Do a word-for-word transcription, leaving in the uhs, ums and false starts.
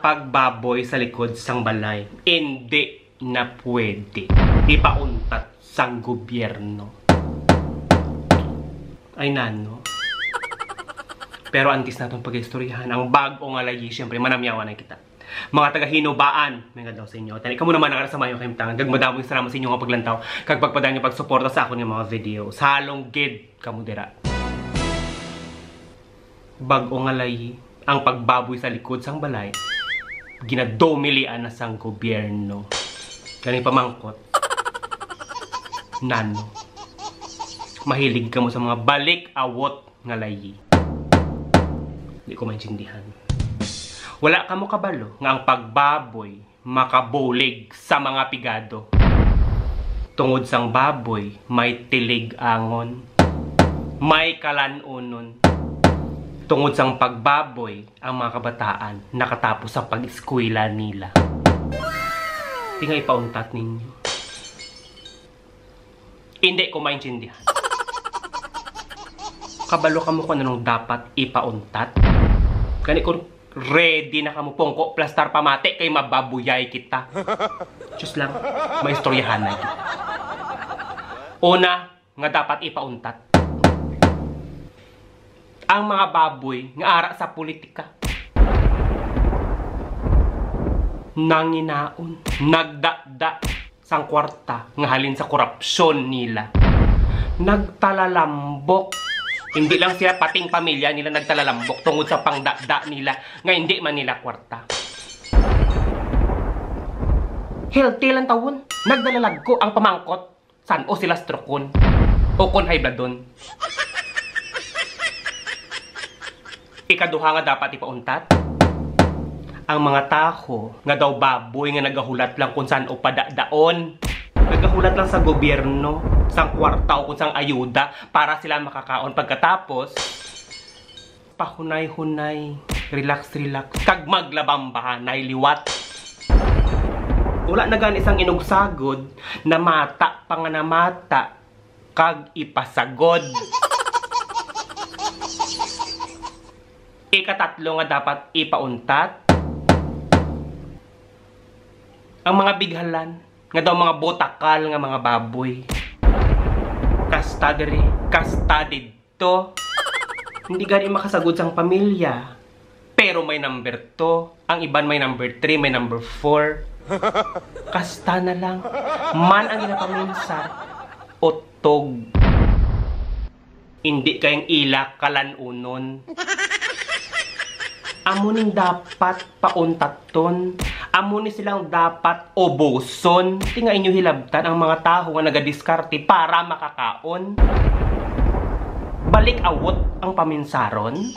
Pagbaboy sa likod sang balay, indi na pwede. Ipauntat sang gobyerno. Ay, nano. Pero antes naton pag-istoryahan ang bag-o nga layi, siyempre, manamyawan na kita. Mga taga-Hinubaan, may nga daw sa inyo. Tani, kamo naman ang sa mayo kahimtangan. Kag madamong salamat sa inyo nga paglantaw kag pagpadayon nga pagsuporta sa akon nga mga video. Halong gid kamo dira. Bag-o nga layi, ang pagbaboy sa likod sang balay, ginadomilian na sang gobyerno. Gani pamangkot, nano? Mahilig kamo sa mga balik-awot nga layi? Di ko maintindihan. Wala kamo kabalo nga ang pagbaboy makabulig sa mga pigado. Tungod sang baboy, may tilig-angon, may kalan-unon. Tungod sang pagbaboy, ang mga kabataan nakatapos sa pag-eskwela nila. Tinga ipauntat ninyo. Hindi ko maintindihan. Kabalo kamo kung anong dapat ipauntat? Gani kung ready na kamo, pungko, plastar, pamati, kay mababuyay kita. Diyos lang, maistoryahan na kita. Una nga dapat ipauntat, ang mga baboy nga ara sa politika. Nanginaon, nagdada sang kwarta nga halin sa korupsyon nila. Nagtalalambok. Hindi lang sila, pating pamilya nila nagtalalambok tungod sa pangdada nila nga hindi man nila kwarta. Healthy lang tawon. Nagdalalagko ang pamangkot. San-o sila strokon o kon high bloodon? Ikaduha nga dapat ipauntat, ang mga tawo nga daw baboy nga nagahulat lang kung san-o padadaon. Nagahulat lang sa gobyerno sang kwarta o kung sang ayuda para sila makakaon. Pagkatapos, pahunay-hunay, relax-relax, kag maglabambahanay liwat. Wala na gani sang inugsagod, namata pa nga namata, kag ipasagod. Ikatatlo nga dapat ipauntat, ang mga bighalan nga daw mga butakal nga mga baboy. Kasta diri, kasta didto. To, hindi gani makasagod sang pamilya. Pero may number two, ang iban may number three, may number four. Kasta na lang. Man ang ginapaminsar, utog. Hindi kayang ila kalan-unon. Amo ning dapat pauntaton. Amo ni silang dapat ubuson. Ti nga inyo hilabtan ang mga tawo nga nagadiskarte para makakaon. Balik-awot ang paminsaron.